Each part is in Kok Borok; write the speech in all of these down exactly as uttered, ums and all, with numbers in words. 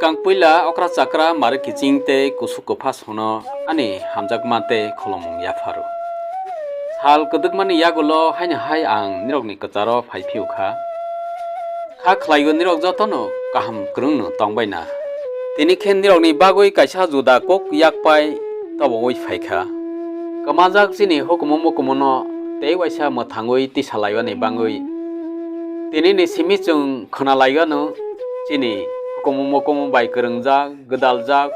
Swkang puila okra chakra mari kiching tei kusuk kwpha sono ani hamjakma tei kholomung yapharo. Sal kwdwkmani yagulo haino hai ang nirokni kwcharo phai phiyokha. Kha khlaiwi nirok jotono kaham kwrwngno tongbaina. Tini khe nirokni bagwi kaisa juda kok yakpai tobowi phaikha. Kwmajak chini hukumu mukumuno tei waisa mwthangwi tisa laiwani bangwi. Tinini simi chwng khwna laiwano chini hukumu mukumu bai kwrwngjak, gwdaljak,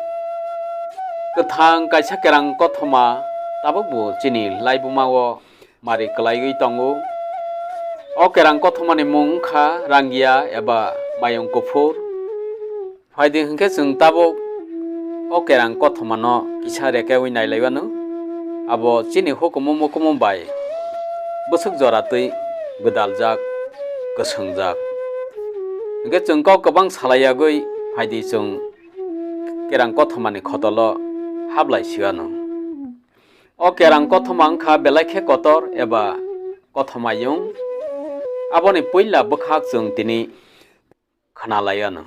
kwthang kaisa kerang kothoma tabukbo chini laibumao mari kwlaiwi tongo. O kerang kothomani mung wngkha Rangia eba Mayung Kuphur. Phaidi hwnkhe chwng tabuk o kerang kothomano kisa rekewi nailaiwano. Abo chini hukumu mukumu bai bwswk jora twi gwdaljak, kwswngjak. Hwnkhe chwng kok kwbang salaiyagwi phaidi chwng kerang kothomani khotolo hablai siwano. O kerang kothoma wngkha belai khe kotor eba kothomayung. Aboni puila bwkhak chwng tini khwna laiwano.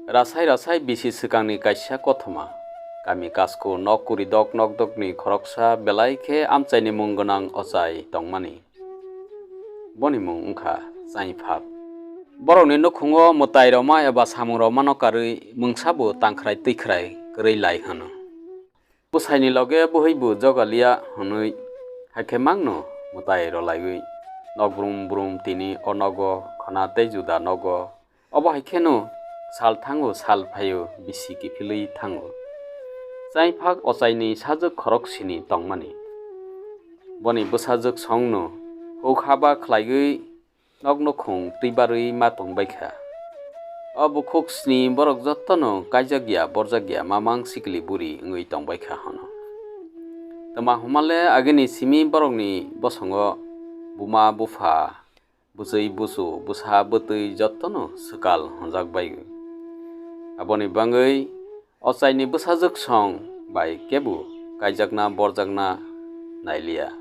Rasai rasai bisi swkangni kaisa kothoma. Kami kasku nok kuridok nokdokni khoroksa belai khe amchaini mung gwnang ochai tongmani. Boni mung wngkha Chaiphak. Borokni nukhungo mwtai roma eba samung romano karwi mungsa bo tangkhrai twikhrai kwrwi lai hwno. Bwsaini loge bwhwibo jogaliya hwnwi haikhe mangno mwtai rolaiwi nok brum brum tini o nogo khwna tei juda nogo. Obo hai kheno sal thango, sal phaio, bisi kiphilwi thango. Chaiphak ochaini sajwk khorok sini tongmani. Boni bwsajwk songno huk haba khlaiwi nok nukhung twibarwi ma tongbaikha. O bukhuk sni borok jotono kaijakya borjakya mamang sikli buri wngwi tongbaikha hwno. Twma hwnmale agini simi borokni bosongo buma bupha, bwchwi buchu, bwsa bwtwi jotono swkal hwnjak bai. Aboni bangwi ochaini bwsajwk song bai kebo kaijakna borjakna nailiya.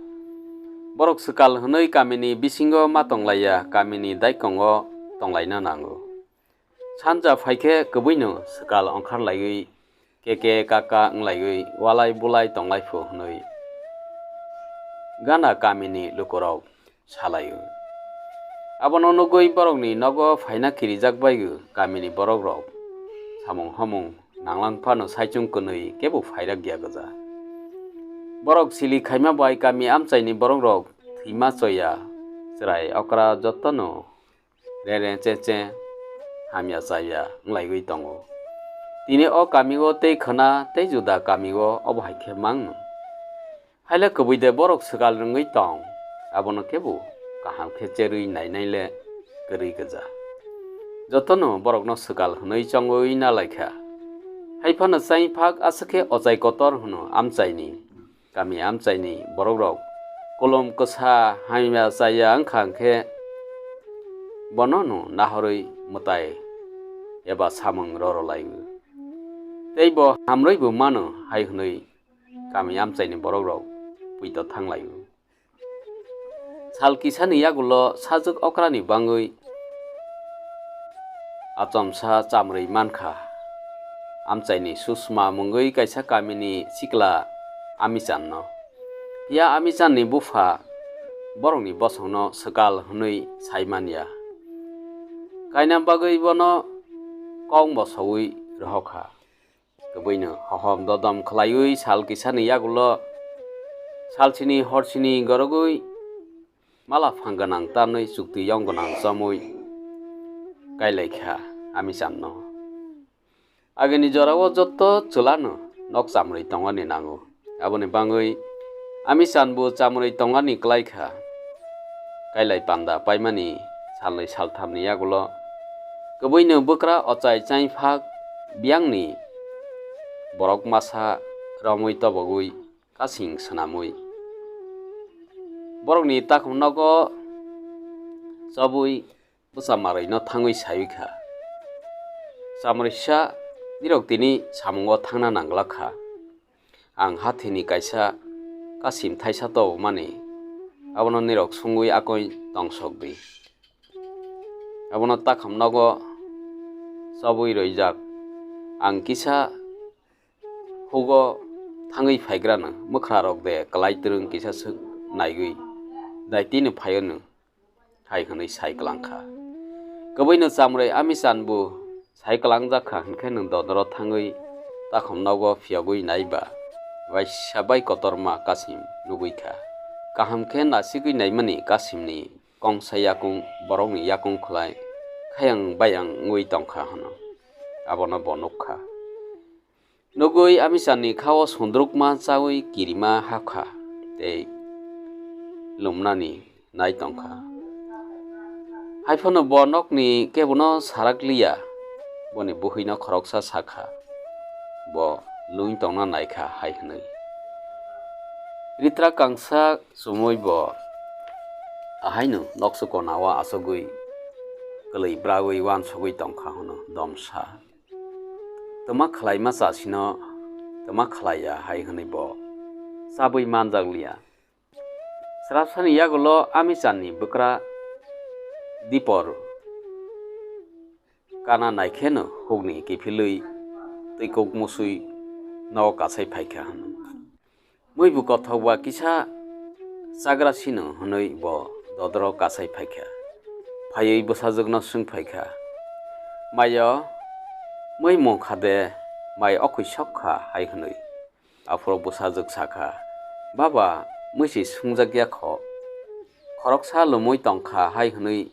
Borok swkal hwnwi kamini bisingo ma tonglaiya, kamini daikongo tonglaina nango. Sanja phaikhe kwbwino swkal ongkhar laiwi keke kaka wnglaiwi walai bulai tonglaiphu hwnwi gana kamini lukurok salaio. Abono nugwi borokni nogo phaina kirijak baigo kamini borokrok. Samung hamung nanglang phano saichung kwnwi kebo phairak ya gwja. Borok sili khaima bai kami amchaini borokrok thwima choya, chwrai okra jotono re re che che hamya chaya wnglaiwi tongo. Tini o kamio tei khwna tei juda kamio obo hai khe mangno. Haile kwbwi de borok swkal rwngwi tong, abono kebo kaham khe cherwi nainai le kwrwi gwja. Jotono borokno swkal hwnwi chongwi na lai kha. Hai phano Chaiphak aswk khe ochai kotor hwno amchaini, kami amchaini borokrok kolom kwsa hamya chaya wngkha hwnkhe bono no nahorwi mwtai eba samung roro lai-o. Tei bo hamrwi bo mano hai hwnwi kami amchaini borokrok puito thang lai-o. Sal kisani yagulo sajwk okrani bangwi achomsa chamrwi mankha. Amchaini Susma mungwi kaisa kamini sikla Amichanno. Phiya Amichanni bupha borokni bosongno swkal hwnwi sai manya. Kaina bagwi bono kok mosowi rohorkha. Kwbwino hohom dodom khlaiwi sal kisani yagulo salsini horsini gorogwi mala phang gwnang tanwi chukti yong gwnang chomwi kailaikha Amichanno. Agini jorao joto chwlano nok chamrwi tongani nango. Aboni bangwi Amichanbo chamrwi tongani klaikha. Kailai panda paimani salnwi salthamni yagulo kwbwino bwkra ochai Chaiphak biyangni borok masa romwi tobogwi kasing swnamwi borokni takhum nogo chobwi bwsa marwino thangwi saiwi kha, "Chamrwisa, nirok tini samungo thangna nangla kha. Ang hathini kaisa kasim thaisa tobomani, abono nirok sungwi akoi tongsok di." Abono takhum nogo tobwi roijak. Ang kisa hugo thangwi phaigrano mwkhrarok de kwlai twrwng kisa swk naigwi, daitino phaio nwng, hai hwnwi sai kwlangkha. Kwbwino chamrwi Amichan bo sai kwlangjak kha, hwnkhe nwng dodoro thangwi takhum nogo phiyogwi naiba waisa bai kotorma Kasim nugwi kha. Kaham khe nasigwi naimani Kasimni kongsa yakung borokni yakung khwlai khayang bayang wngwi tongkha hwno. Abono bo nukkha. Nugwi Amichanni khao sundrukma chawi kirima hakha tei lumnani nai tongkha. Haiphano bo nokni kebono sarakliya, boni buhino khoroksa sakha, bo lung tongna naikha hai hwnwi. Ritra kangsa chumui bo ahaino nokso konao achugwi kwlwi brawi wansugwi tongkha hwno domsa. Twma khlaima chasino twma khlaiya hai hwnwi bo chabwi manjakliya. Srapsani yagulo Amichanni bwkra Dipor kana naikheno hukni kiphilwi twi kuk musui nogo kasai phaikha hwno. Muibu kothok ba kisa chagra sino hwnwi bo dodoro kasai phaikha. Phaiwi bwsajwkno swng phaikha, "Maio, mui mungkha de, mai okhui sok kha?" hai hwnwi. Aphuru bwsajwk sakha, "Baba, mui se swngjak ya kho. Khoroksa lumui tongkha," hai hwnwi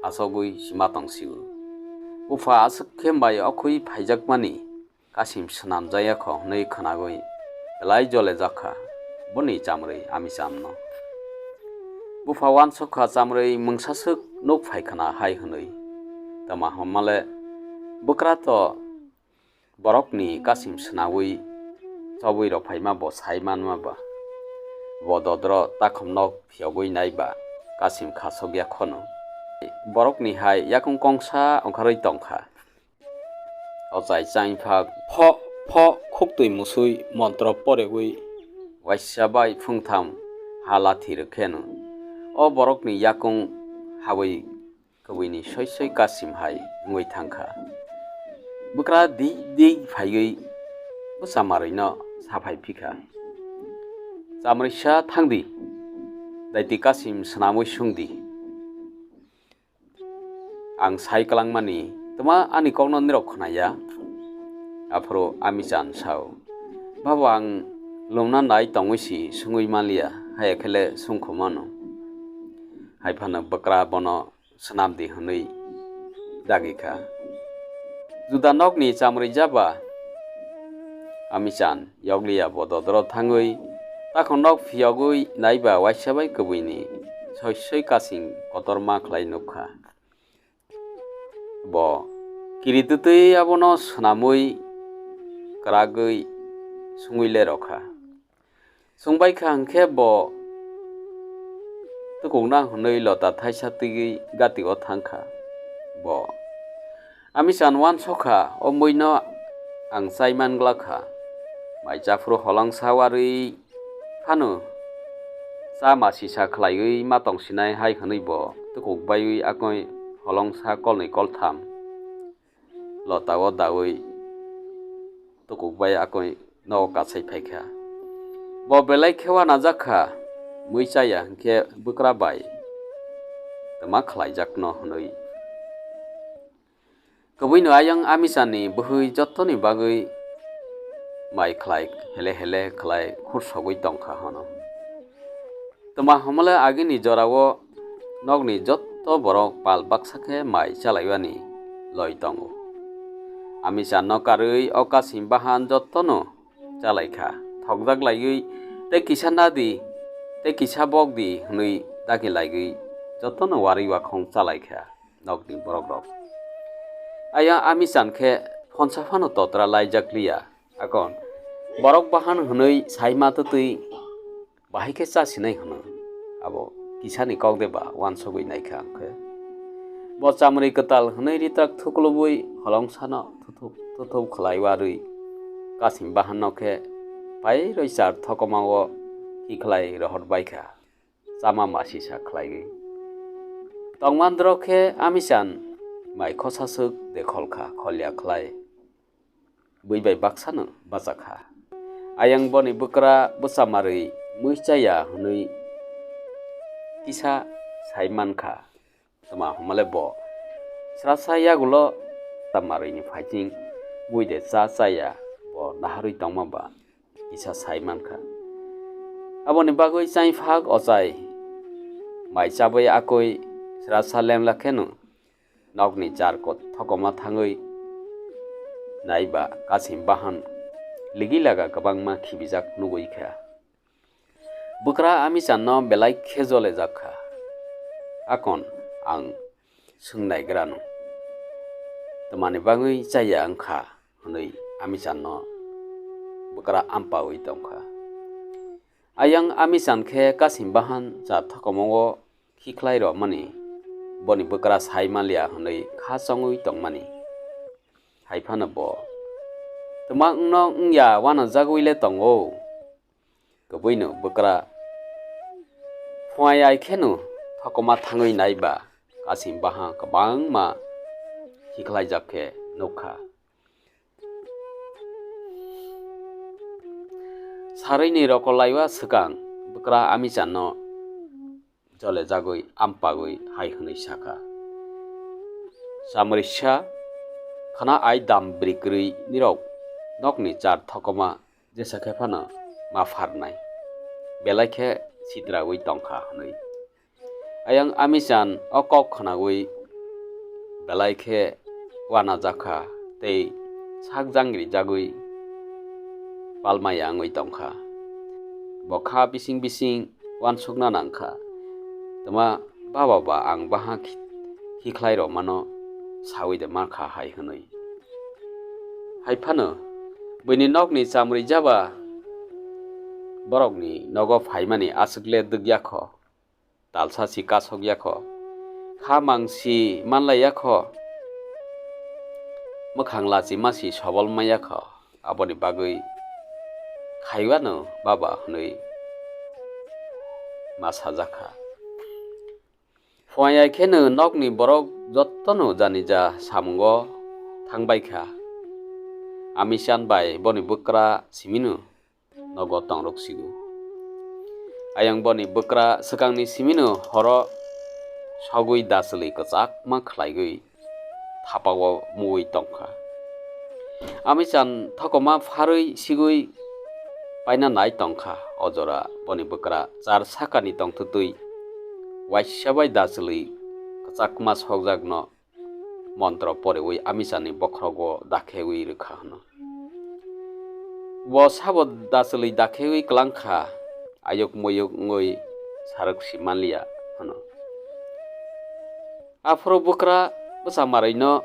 achogwi sima tongsio. Bupha aswk khe mai okhui phaijakmani Kasim swnamjaya kho hwnwi khwnagwi belai jole jakha boni chamrwi Amichanno. Bupha wansokha chamrwi mungsaswk nuk phaikhwna hai hwnwi. Tama hwnmale bwkra to borokni Kasim swnawi chobwi rok phaima bo sai manma ba. Bo dodro takhumno phiyogwi nai ba Kasim khasokya khono. Borokni hai yakung kongsa ongkharwi tongkha. Ochai chaimphak pho pho khuktwi musui montro porewi waisa bai phungtham ha lathi rwkheno. O borokni yakung hawi kwbwini soi soi Kasim hai wngwi thangkha. Bwkra di di phaiwi bwsa marwino saphai phikha, "Chamrwisa thangdi, daiti Kasim swnamwi swngdi. Ang sai kwlangmani twma ani kokno nirok khwnaya." Aphuru Amichan sao, "Babo, ang lumna nai tongwi si swngwi manliya, haiya khele swngkhumano." Haiphano bwkra bono swnamdi hwnwi dagi kha. Juda nokni chamrwi jaba Amichan yokliya bo dodoro thangwi takhuk nok phiyogwi naiba waisa bai kwbwini soi soi kasing kotorma khlai nukha. Bo kiri twtwi abono swnamwi kwragwi swngwi le rokha. Swngbai kha hwnkhe bo tukukna hwnwi lota thaisa twiwi gatio thangkha. Bo Amichan wansokha, o muino ang chai man glak kha. Mai chaphuru holongsa warwi phano cha masisa khlaiwi ma tongsinai hai hwnwi bo tukuk baiwi akoi holongsa kolnwi koltham lotao daui tukuk bai akoi nogo kasai phaikha. Bo belai khe uanajak kha, mui chaya hwnkhe bwkra bai twma khlaijakno hwnwi. Kwbwino ayang Amichanni bwhwi jottoni bagwi mai khlai hele hele khlai khursogwi tongkha hwno. Twma hwnmale agini jorao nokni jotto borok pal baksa khe mai chalaimani loi tongo. Amichanno karwi o kasing bahan jottono chalaikha, thokjak laiwi, "Tei kisa nadi, tei kisa bokdi," hwnwi dagi laiwi jottono warwi wakhong chalaikha nokni borokrok. Ayang Amichan khe phonsa phano totra laijakliya, akon borok bahan hwnwi saima twtwi bahai khe chasinai hwno, abo kisani kok de ba uansugwi naikha hwnkhe. Bo chamrwi kwtal hwnwi ritrak thuklubwi holongsano thuthuk thuthuk khlai warwi kasing bahanno khe pairwi char thokomao tikhlai rohor baikha, chama masisa khlaiwi. Tongmandro khe Amichan mai khosaswk de kholkha, kholya khlai bui bai baksano bachakha. Ayang boni bwkra bwchamarwi mui chaya hwnwi kisa sai mankha. Tma hwnmale bo srasa yagulo bwchamarwini phaiching mui de cha chaya bo naharwi tongma ba kisa sai mankha. Aboni bagwi chaiphak ochai mai chabwi akoi srasa lemla kheno nokni char kot thokoma thangwi naiba kasim bahan ligilaga kwbangma khibijak nugwi kha. Bwkra Amichanno belai khe jolejak kha. Akon ang swngnaigrano, "Tmani bagwi chaya wngkha?" hwnwi Amichanno bwkra ampawi tongkha. Ayang Amichan khe kasim bahan char thokomao khikhlai romani boni bwkra sai manliya hwnwi kha chongwi tongmani. Hai phano bo, "Twma wngno wngya uanajagwi le tongo." Kwbwino bwkra phuaiyai kheno thokoma thangwi naiba kasim baha kwbangma khikhlaijak khe nukha. Sarwini rokolaiwa swkang bwkra Amichanno jolejagwi ampagwi hai hwnwi sakha, "Chamrisa, khana ai dam bwrwi kwrwi nirok nokni char thokoma jesa khe phano ma pharnai, belai khe sitraui tongkha," hwnwi. Ayang Amichan o kok khnaui belai khe uanajakha tei sak jangrijagwi palmaya wngwi tongkha. Bo kha bising bising uansukna nangkha, "Tma baba ba ang baha khi-, khikhlai romano saui de mankha," hai hwnwi. Hai phano buini nokni chamrwi jaba borokni nogo phaimani aswk le dwkya kho. Talsa si kasok ya kho, kha mang si manlai ya kho, mwkhang lachi ma si sobol ma ya kho, aboni bagwi khaiwano baba hwnwi ma sajak kha. Phuaiyai kheno nokni borok jottono janija samungo thangbai kha. Amichan bai boni bwkra simino nogo tongrok sigo. Ayang boni bwkra swkangni simino horo sogwi dachwlwi kwchakma khlaigwi thapao muwi tongkha. Amichan thokoma pharwi sigwi paina nai tongkha. O jora boni bwkra char sakani tongthwtwi waisa bai dachwlwi kwchakma sokjakno montro poriwi Amichanni bokhrogo dakhewi rwkha hwno. Bo sabo dachwlwi dakhewi kwlangkha, ayuk muyuk wngwi sarwk si manliya hwno. Aphuru bwkra bwsa marwino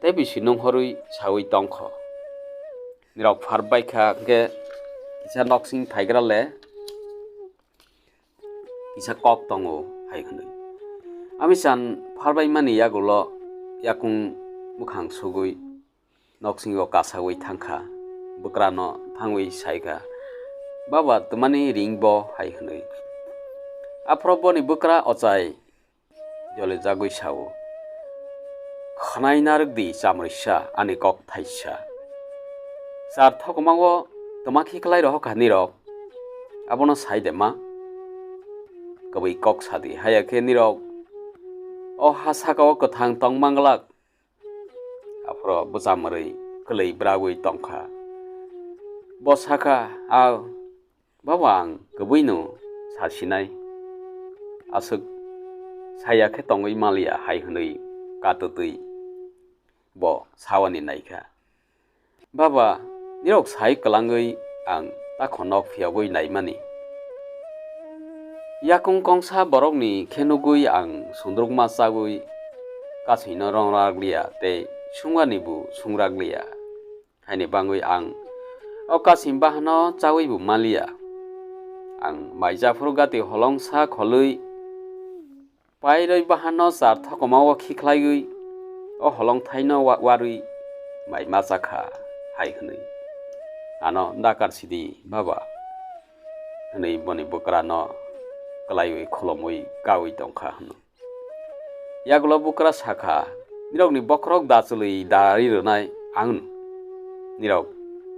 tei bisi nunghorwi sawi tongkho. Nirok pharbaikha hwnkhe kisa noksing phaigra le kisa kok tongo hai hwnwi. Amichan pharbaimani yagulo yakung mwkhang sugwi noksingo kasawi thangkha, bwkrano thangwi saikha, "Baba, twmani ring bo?" hai hwnwi. Aphuru boni bwkra ochai jolijagwi sao, "Khwnai narwk di chamrwisa ani kok thaisa. Char thokomao twma khiklai rohorkha nirok, abono sai de ma? Kwbwi kok sadi, haya khe nirok o ha sakao kwthang tong manglak." Aphuru bwchamrwi kwlwi bragwi tongkha. Bo sakha, "A baba, ang kwbwino sasinai, aswk saya khe tongwi manliya," hai hwnwi katwtwi bo sawani naikha. "Baba, nirok sai kwlangwi ang takho nok phiyogwi naimani. Yakung kongsa borokni khe nugwi ang sundrukma chagwi kasino rong rakliya tei sungani bo sung rakliya. Haini bangwi ang o kasim bahano chawi bo manliya. Ang mai japhuru gati holongsa kholwi pairwi bahano char thokomao khikhlaiwi o holongthaino wa-, warwi mai ma chakha," hai hwnwi. "Ano dakar sidi baba," hwnwi boni bwkrano kwlaiwi khulumwi kaui tongkha hwno. Yagulo bwkra sakha, nirokni bokhorok da chwlwi da ri rwnai ang nirok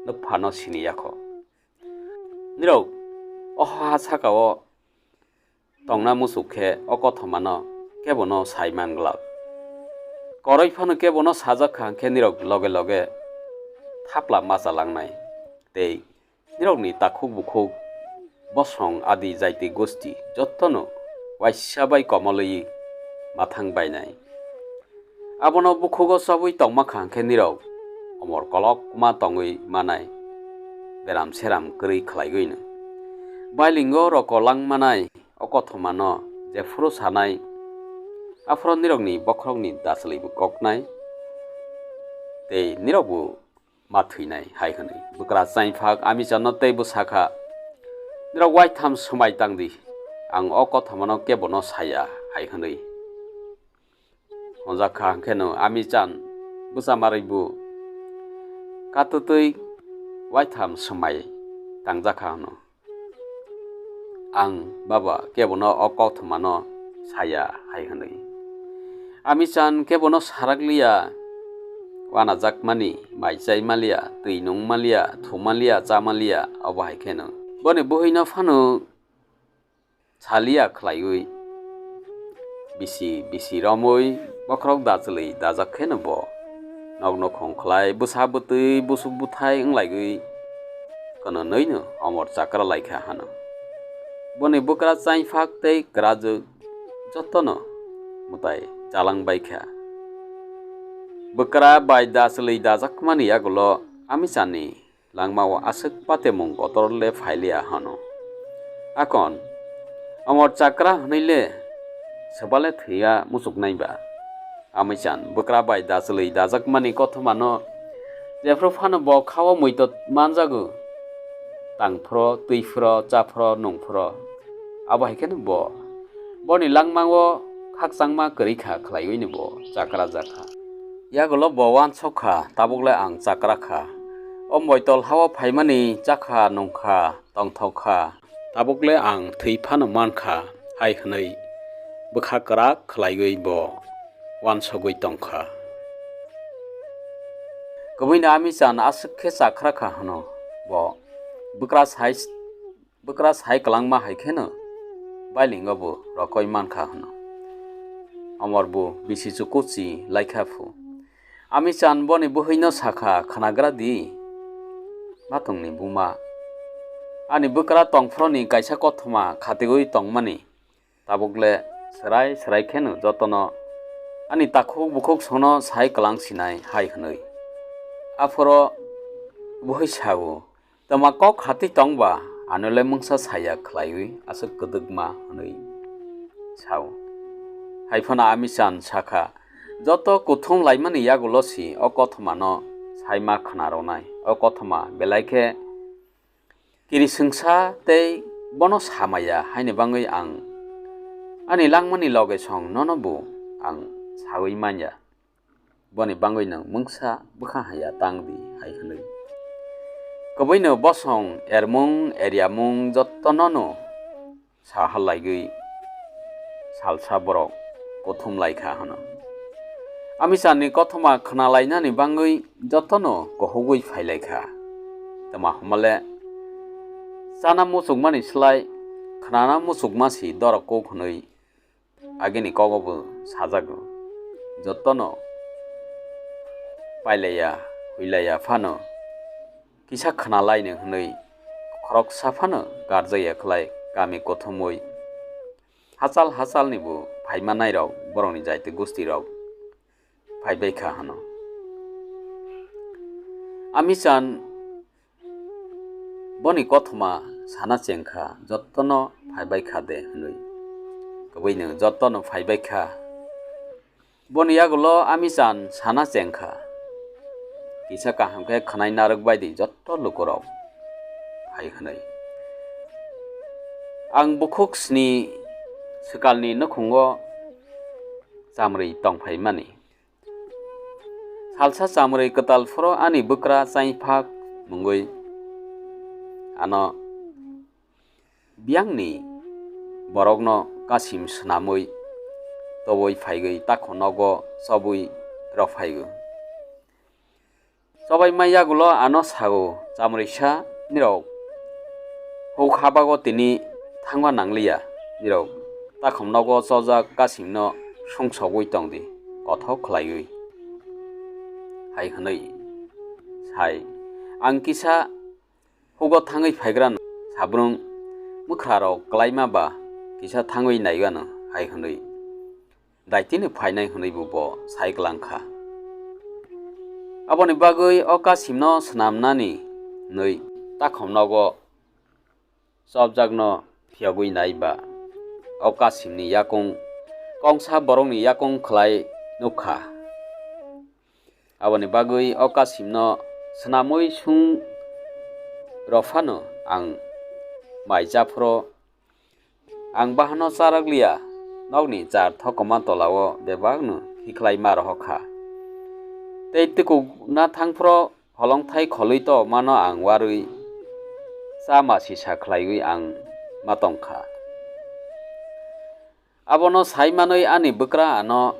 nwphano sini yakho. Nirok o ha saka-o tongna muchuk khe o kothomano kebono sai man glak. Koroi phano kebono sajak kha hwnkhe nirok loge loge thapla macha langnai tei nirokni takhuk bukhuk, bosong adi jaiti gosti jottono waisa bai komolwi mathang bainai. Abono bukhugo chobwi tongma kha hwnkhe nirok omor kolokma tongwi manai, beram seram kwrwi khlaiwino. Bailingo roko lang manai o kothomano jephuru sanai, aphuru nirokni bokhorokni da chwlwibo koknai tei nirokbo ma thwinai hai hwnwi. Bwkra chainphak Amichanno teibo sakha, "Nirok waitham swmai tang di, ang o kothomano kebono saya," hai hwnwi. Honjak kha hwnkhe no Amichan bwsa marwi bo katwtwi waitham swmai tangjak kha hwno. "Ang baba kebono o kothomano saya," hai hwnwi. Amichan kebono sarakliya, wanajakmani, mai chai maliya, twi nung maliya, thu maliya, cha maliya, obo hai kheno. Boni buhino phano saliya khlaiwi bisi bisi romwi bokhorok da chwlwi dajak kheno bo nok nokhong khlai bwsa bwtwi busuk bwthai wnglaiwi kwnwnwino omor chakra laikha hano. Boni bwkra chainphak tei kwrajwk jotono mwtai chalangbaikha. Bwkra bai da chwlwi dajakmani yagulo Amichanni langmao aswk patemung kotor le phailiya hano. Akon, omor chakra hwnwi le swbale thwiya muchuknai ba? Amichan bwkra bai da chwlwi dajakmani kothomano jephru phano bo khao muitot manjago. Tangphro, twiphro, chaphro, nungphro. Abo hai kheno bo boni langmao khakchangma kwrwi kha khlaiwino bo chakra jakha. Yagulo bo uansuk kha, "Tabukle ang chakra kha. O moitol hao phaimani chakha, nungkha, tongthok kha. Tabukle ang thwi phano mankha," hai hwnwi bwkha kwrak khlaiwi bo uansugwi tongkha. Kwbwino Amichan aswk khe chakra kha hwno bo bwkra sai Bwkra sai kwlangma hai kheno bailingo bo rokoi mankha hwno. Omor bo bisi chukuchi laikha phu. Amichan boni buhwino sakha, "Khwnagra di, matungni buma. Ani bwkra tongphroni kaisa kothoma khatigwi tongmani tabukle swrai swrai kheno jotono ani takhuk bukhuk songno sai kwlang sinai," hai hwnwi. Aphoro buhwi sao, "Twma kok hati tongba, anole mungsa saya khlaiwi aswk kwdwkma," hwnwi sao. Hai phano Amichan sakha, "Joto kuthum laimani yagulo si o kothomano saima khwnaronai. O kothoma belai khe kirisingsa tei bono samaya, haini bangwi ang ani langmani loge song nono bo ang sawi manya." Boni bangwi nwng mungsa bwkha haya tang di, hai hwnwi. Kwbwino bosong ermung, eriamung jotono no sa halaigwi salsa borok kuthum lai kha hwno. Amichanni kothoma khna lainani bangwi jotono kuhugwi phai lai kha. Twma hwnmale chana muchukmani slai khnana muchukma si dorok kuk hwnwi agini kogo bo sajago. Jotono pailaiya, huilaiya phano kisa khna laino hwnwi khoroksa phano garjaya khlai kami kuthumwi hachal hachalni bo phaimanairok borokni jaiti gustirok phaibai kha hwno. Amichan boni kothoma sana chengkha, jotono phaibai kha de hwnwi. Kwbwino jotono phaibai kha. Boni yagulo Amichan sana chengkha. Kisa kaham khe khwnai narwk bai di joto lukurok, hai hwnwi. Ang bukhuk sni swkalni nukhungo chamrwi tongphaimani. Salsa chamrwi kwtal phoro ani bwkra chaiphak mungwi ano biyangni borokno kasim swnamwi tobwi phaigwi takho nogo chobwi rw phaio. Chobaima yagulo ano sao, "Chamrwisa, nirok huk habago tini thangma nangliya, nirok takhum nogo chojak Kasimno sungsogwi tongdi, kothok khlaiwi," hai hwnwi sai. Ang kisa hugo thangwi phaigrano, sabrung mwkhrarok klaima ba kisa thangwi naiwano, hai hwnwi daitino phainai hwnwibo bo sai klang kha. Aboni bagwi o Kasimno swnamnani hwnwi takhum nogo chopjakno phiyogwi nai ba o Kasimni yakung kongsa borokni yakung khlai nuk kha. Aboni bagwi o Kasimno swnamwi sung rw phano ang mai cha phro ang bahano charak liya, nokni char thokoma tolao bebakno khiklai ma rohor kha. Tei tukuna thang phro holongthai kholwi to mano ang warwi cha ma sisa khlaiwi ang ma tong kha. Abono sai manwi ani bwkra ano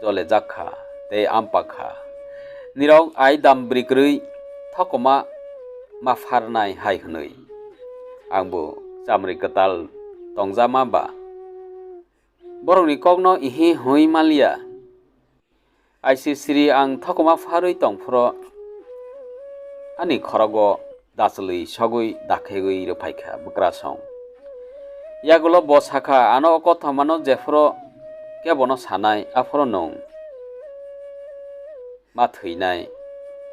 jole jak kha tei ampa kha, "Nirok ai dam bwrwi kwrwi thokoma ma pharnai," hai hwnwi. Angbo chamrwi kwtal tongjama ba borokni kokno ihi hwnwi manliya. Aisisiri ang thokoma pharwi tong phro ani khorogo dachwlwi sogwi dakhegwi rwphaikha bwkrasong. Yagulo bo sakha, "Ano o kothomano jephro kebono sanai, aphro nwng ma thwinai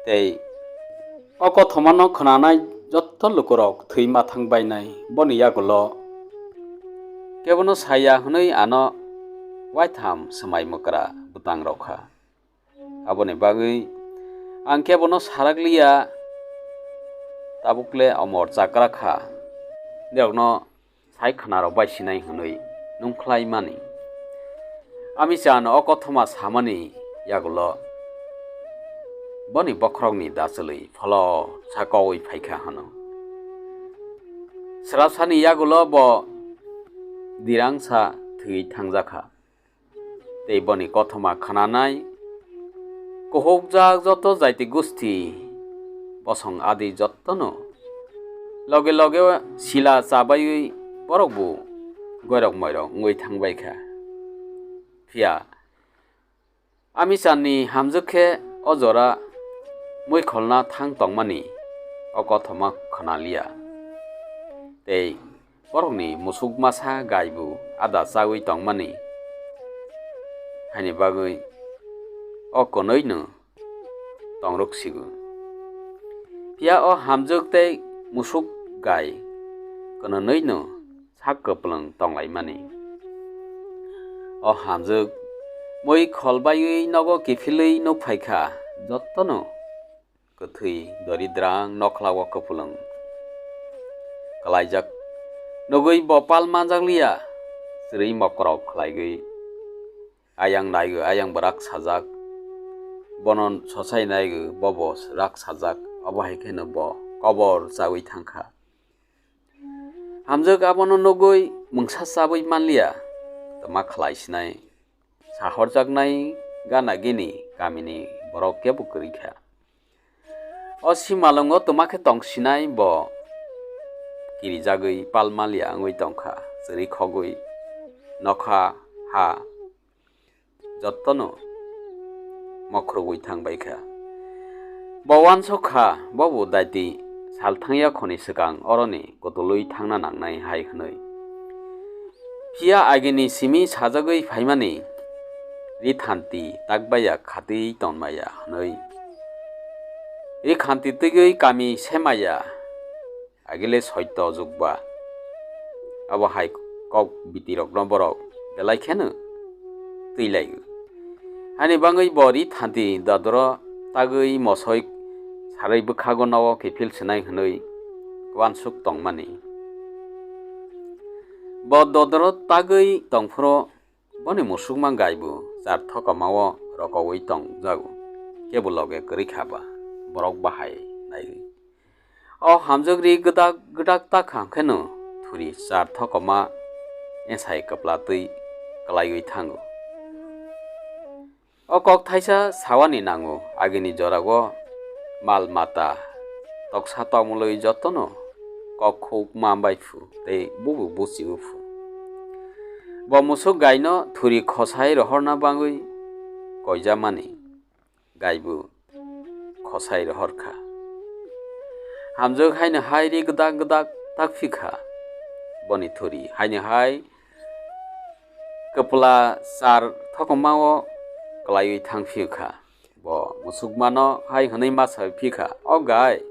tei o kothomano khwnanai jotto lukurok thwi ma thang bainai." Boni yagulo kebono saya hwnwi ano waitham swmai mwkra bwtang rw kha. Aboni bagwi ang khe bono sarak liya, tabukle omor chakra kha, nirokno sai khwnarok bai sinai hwnwi nungkhlaimani. Amisa ano o kothoma samani yagulo boni bokhorokni dachwlwi pholo sakowi phaikha hwno. Srasani yagulo bo dirangsa thwi thangjakha. Tei boni kothoma khwnanai kuhukjak joto jaiti gusti bosong adi jottono loge loge sila chabaiwi borokbo goirok moirok wngwi thangbaikha. Phiya Amicharni hamjwk khe o jora mui kholna thang tongmani o kothoma khwnaliya. Tei borokni musuk masa gaibu ada chawi tongmani, haini bagwi o kwnwino tongrwk sigo. Phiya o hamjwk tei musuk gai kwnwnwino sak kwplwng tonglaimani. O hamjwk mui kholbaiwi nogo kiphilwi nukphaikha, jottono kwthwi doridrang nokhlao kwplwng kwlaijak. Nugwi bo pal manjakliya, chwrwi mokrok khlaigwi ayang naigo, ayang bwrak sajak. Bono sochai naigo, bobo rak sajak. Obo hai kheno bo kobor chawi thangkha. Hamjwk abono nugwi mungsa chabwi manliya, twma khlai sinai, sahorjaknai gana gini kamini borok kebo kwrwi kha. O simalwngo twma khe tong sinai bo kirijagwi pal manliya wngwi tong kha, chwrwi khogwi nokha ha jottono mokhorogwi thang bai kha. Bo uansuk kha, bobo daiti sal thangya khoni swkang oroni kutulwi thangna nangnai hai hwnwi. Phiya agini simi sajagwi phaimani ri thanti takbaiya khatwi tonmaya hwnwi. Ri khanti twiwi kami semaya. Agile soito jukba. Abo hai kok bitirokno borok belai kheno twilaio. Hani bangwi bo ri thanti dodoro tagwi mosoi sarwi bwkhago nogo kiphil swnai hwnwi uansuk tongmani. Bo dodoro tagwi tongphuru boni musukma gaibo char thokomao rokowi tongjago. Kebo loge kwrwi kha ba borok bahai naiwi. O hamjwk ri gwdak gwdak ta kha hwnkhe no thuri char thokoma ensai kwpla twi kwlaiwi thango. O kok thaisa sawani nango, agini jorao mal mata toksa tongmulwi jotono kok khuk ma bai phu tei bubu buchigo phu. Bo musuk gaino thuri khosai rohorna bagwi koijamani gaibu khosai rohor kha. Hamjwk haino hai ri gwdak gwdak tak phi kha. Boni thuri haino hai kwpla char thokomao kwlaiwi thang phi kha. Bo musukmano hai hwnwi ma sawi phi kha, "O gai,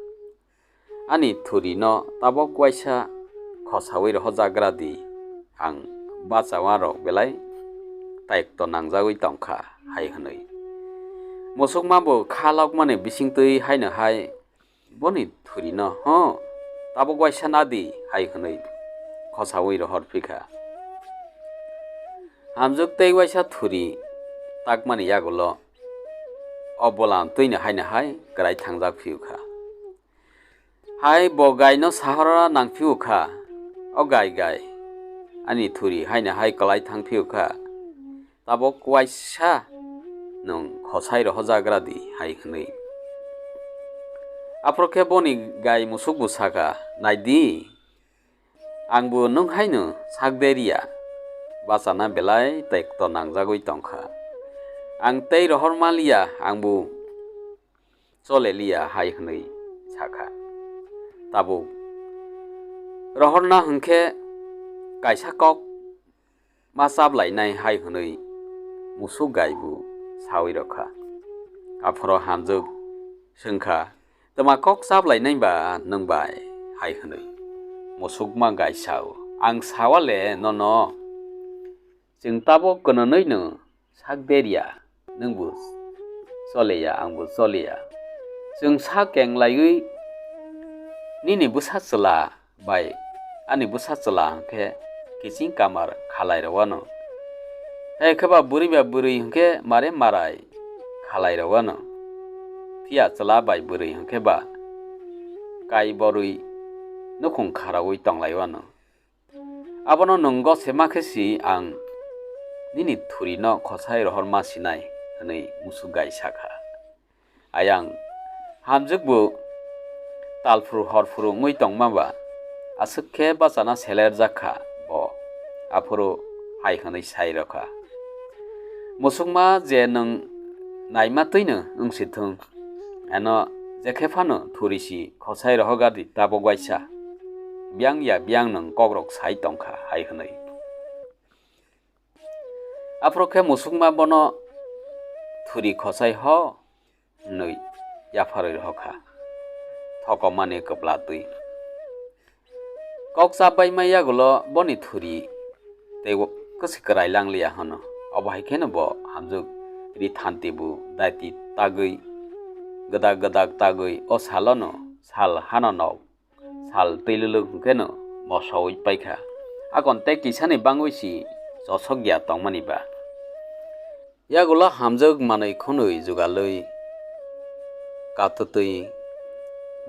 ani thurino tabok waisa khosaui rohorjagra di, ang bachawa rok belai taikto nangjagwi tongkha," hai hwnwi. Musukma bo kha lokmani bisingtwi haino hai boni thurino, "Ho, tabok waisa na di," hai hwnwi khosaui rohor phi kha. Hamjwk tei waisa thuri takmani yagulo o bolam twino haino hai kwrai thangjak phi kha. Hai bo gaino sahora nang phi kha, "O gai gai, ani thuri haino hai kwlai thang phi kha, tabok waisa nwng khosai rohorjagra di," hai hwnwi. Aphuru khe boni gai musuk bo sakha, "Nai di, ang bo nwng haino sak de riya, bachana belai taikto nangjagwi tongkha. Ang tei rohor maliya, ang bo chole liya," hai hwnwi sakha. Tabuk rohorna hwnkhe kaisa kok ma chaplainai hai hwnwi musuk gai bo saui rwkha. Aphuru Hamjwk swngkha, "Twma kok chaplainai ba nwng bai?" hai hwnwi. Musukma gai sao, "Ang sawa le nono, chwng tabok kwnwnwi no sak de riya, nwng bo chole ya, ang bo chole ya. Chwng sa keng laiwi nini bwsa chwla bai ani bwsa chwla hwnkhe kiching kamar khalai rwano. Hai khe ba bwrwi ba bwrwi hwnkhe mare marai khalai rwano. Phiya chwla bai bwrwi hwnkhe ba kai borwi nukhung kharaui tonglai wano. Abono nwng gose ma khe si ang nini thurino khosai rohor ma sinai," hwnwi musuk gai sakha. Ayang Hamjwk bo talphuru horphuru wngwi tongma ba aswk khe bachana selerjak kha bo, aphuru hai hwnwi sai rw kha, "Musukma je nwng naima twino wng si thung, eno je khe phano thuri si khosai rohor di tabok waisa, biyang ya biyang nwng kokrok sai tong kha," hai hwnwi. Aphuru khe musukma bono thuri khosai ho hwnwi yapharwi rohor kha thokomani kwpla twi. Kok chap bai ma yagulo boni thuri tei kwswi kwrai lang liya hwno. Obo hai kheno bo Hamjwk ri thanti bu daiti tagwi, gwdak gwdak tagwi o salono sal hano nok sal twi lwlwk hwnkhe no mosoui paikha. Akon tei kisani bangwi si chosok ya tongmani ba. Yagulo Hamjwk manwi khwnwi jugalwi katwtwi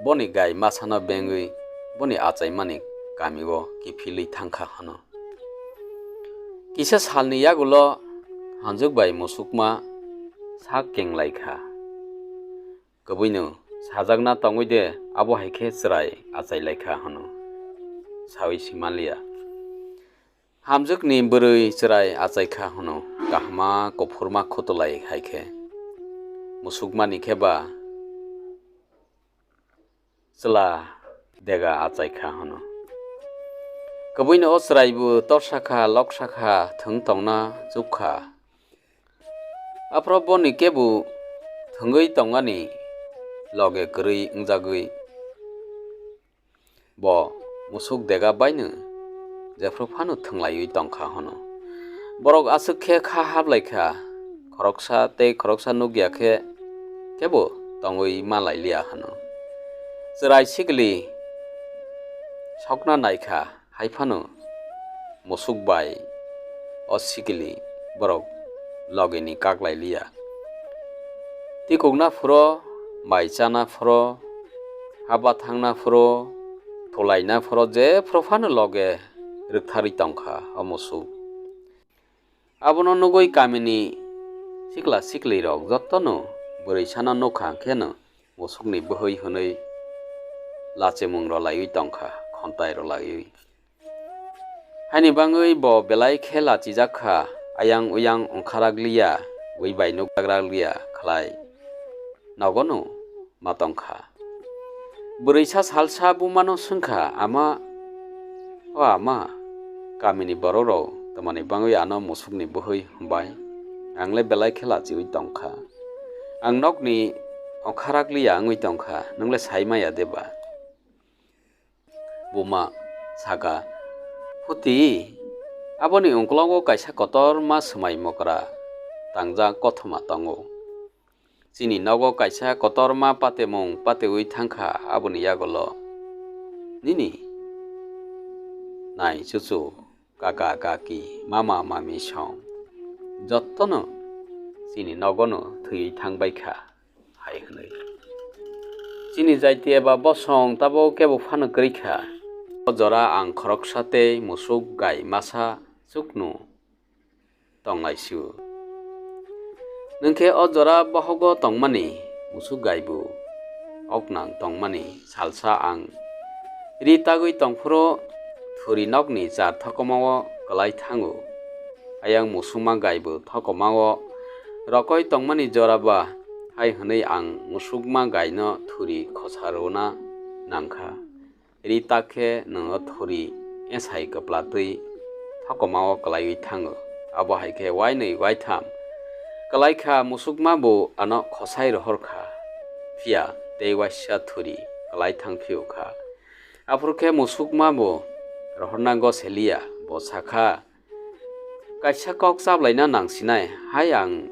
boni gai masano bengwi boni achaimani kamio kiphilwi thangkha hwno. Kisa salni yagulo Hamjwk bai musukma sak kenglaikha. Kwbwino sajakna tongwi de, abo hai khe chwrai achai lai kha hwno, saui si man liya. Hamjwkni bwrwi chwrai achai kha hwno, kahama kuphurma khutulai hai khe. Musukmani khe ba chwla dega achai kha hwno. Kwbwino o chwrai bo torsa kha, loksa kha, thwng tongna chuk kha. Aphuru boni kebo thwngwi tongmani loge kwrwi wngjagwi bo musuk dega baino jephru phano thwnglaiwi tong kha hwno. Borok aswk khe kha hablai kha, khoroksa tei khoroksa nuk ya khe kebo tongwi ma lai liya hwno. Chwrai sikli sokna nai kha. Hai phano musuk bai o sikili borok logeni kak lai liya. Tikokna phuro, mai chana phuro, haba thangna phuro, thulaina phuro, jephru phano loge rwktharwi tong kha o musuk. Abono nugwi kamini Sikla siklirok jotono bwrwisano nukha kheno musukni bwhwi hwnwi lachimung rwlaiwi tongkha, khontai rwlaiwi. Haini bangwi bo belai khe lachijak kha, ayang uyang ongkharak liya, ui bai nukjagrak liya khlai nogono ma tongkha. Bwrwisa salsa bumano swngkha, "Ama, o ama, kamini borokrok tamani bangwi ano musukni bwhwi hwnbai? Angle belai khe lachiui tongkha. Ang nokni ongkharak liya wngwi tongkha, nwngle sai maya de ba?" Buma saka, "Phuti, aboni ungklogo kaisa kotorma swmai mokra tangjak kothoma tongo. Chini nogo kaisa kotorma patemung pateui thangkha, aboni yagulo nini nai chuchu, kaka kaki, mama mami song jotono chini nogono thwiwi thangbaikha," hai hwnwi. Chini jaiti eba bosong tabuk kebo phano kwrwi kha. O jora ang khoroksa tei musuk gai masa chukno tonglaisio. Nwng khe o jora bohogo tongmani musuk gaibo oknang tongmani salsa ang ri tagwi tongphuru thuri nokni char thokomao kwlai thango. Ayang musukma gaibo thokomao rokoi tongmani jora ba hai hwnwi ang musukma gaino thuri khosa rwna nangkha. Ri tak khe nwng o thuri esai kwpla twi thokomao kwlaiwi thango. Abo hai khe wainwi waitham kwlai kha, musukma bo ano khosai rohor kha, phiya tei waisa thuri kwlai thang phiyok kha. Aphuru khe musukma bo rohorna gose liya, bo sa kha, "Kaisa kok chablaina nang sinai, hai ang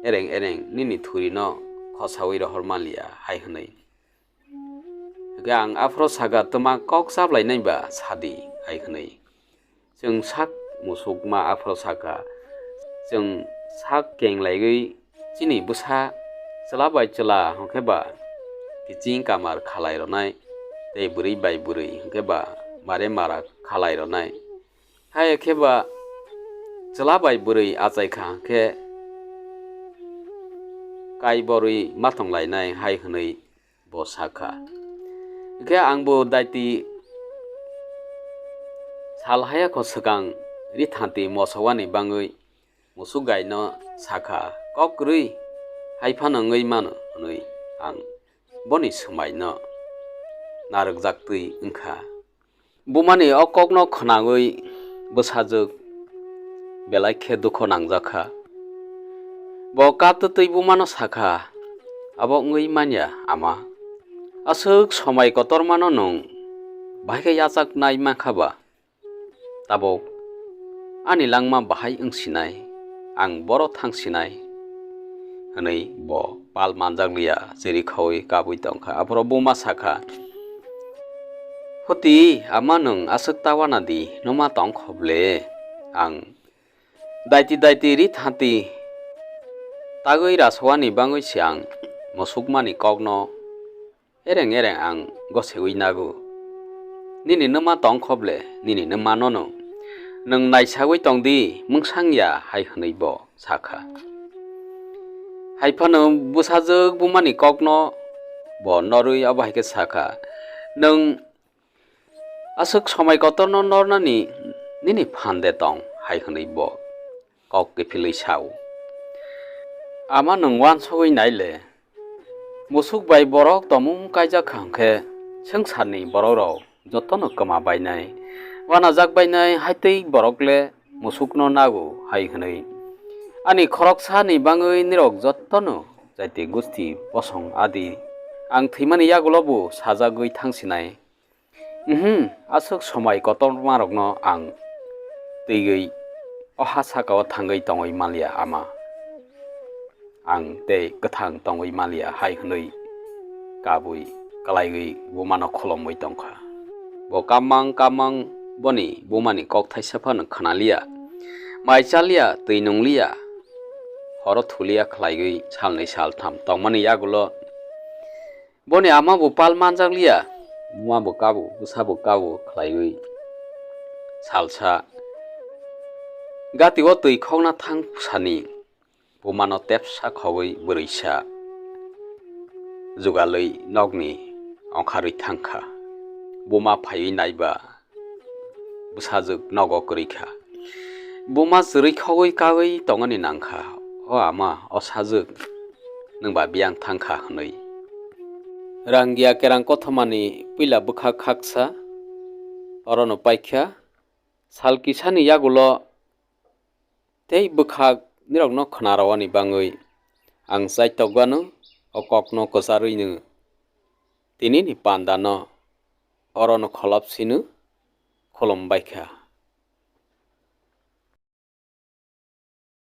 ereng ereng nini thurino khosaui rohor manliya," hai hwnwi. Hwnkhe ang aphuru saka, "Twma kok chablainai ba sadi," hai hwnwi. Chwng sak musukma aphuru saka, chwng sak kenglaiwi chini bwsa chwla bai chwla hwnkhe ba kiching kamar khalai rwnai tei bwrwi bai bwrwi hwnkhe ba mare mara khalai rwnai. Hai khe ba chwla bai bwrwi achai kha hwnkhe kaiborwi ma tonglainai hai hwnwi bo sa kha. Hwnkhe ang bo daiti sal haya kho swkang ri thanti mosowani bangwi musuk gaino sa kha, "Kok kwrwi hai phano wngwi mano," hwnwi ang boni swmaino narwkjaktwi wng kha. Bumani o kokno khwnagwi bwsajwk belai khe dukho nangjak kha. Bo kaptwtwi bumano sa kha, "Abo wngwi manya, ama. Aswk somai kotormano nwng bahai khe yachaknai man kha ba? Tabuk ani langma bahai wng sinai, ang boro thang sinai," hwnwi bo pal manjak liya chiri khaui kabui tong kha. Aphuru buma sa kha, "Phuti, ama nwng aswk ta wana di, numa tong kho ble? Ang daiti daiti ri thanti tagwi rasowani bangwi se ang musukmani kokno ereng ereng ang goseui nago. Nini numa tong kho ble, nini numa nono nwng naisagwi tong di, mungsang ya," hai hwnwi bo sa kha. Hai phano bwsajwk bumani kokno bo norwi abo hai khe sa kha, "Nwng aswk somai kotorno nornani nini phan de tong?" hai hwnwi bo kok kiphilwi sa-o. "Ama nwng uansugwi nai le, musuk bai borok tomung kaijak kha hwnkhe swngcharni borokrok jotono kwma bainai, uanajak bainai, haitwi borok le musukno nago," hai hwnwi. "Ani khoroksani bangwi nirok jotono jaiti gusti bosong adi ang thwimani yagulo bo sajagwi thang sinai. Uhmm, aswk somai kotormarokno ang twiwi o ha saka-o thangwi tongwi manliya ama. Ang tei kwthang tongwi manliya," hai hwnwi kabui kwlaiwi bumano khulumwi tong kha. Bo kamang kamang boni bumani kok thaisa phano khna liya, mai cha liya, twi nung liya, horo thuliya khlaiwi salnwi saltham tongmani yagulo boni ama bo pal manjak liya, buma bo kabo, bwsa bo kabo khlaiwi salsa gati o twi khokna thang sani Bumano tepsa khogwi bwrwisa jugalwi nokni ongkharwi thangkha. Buma phaiwi naiba bwsajwk nogo kwrwi kha. Buma chwrwi khogwi kagwi tongani nangkha, "O ama, o sajwk, nwng ba biyang thang kha," hwnwi. Rangya kerang kothomani puila bwkhak khaksa orono paikha. Sal kisani yagulo tei bwkhak nirokno khwnarawani bangwi ang chaitokgano o kokno kwcharwino tinini pandano orono kholopsino khulumbaikha.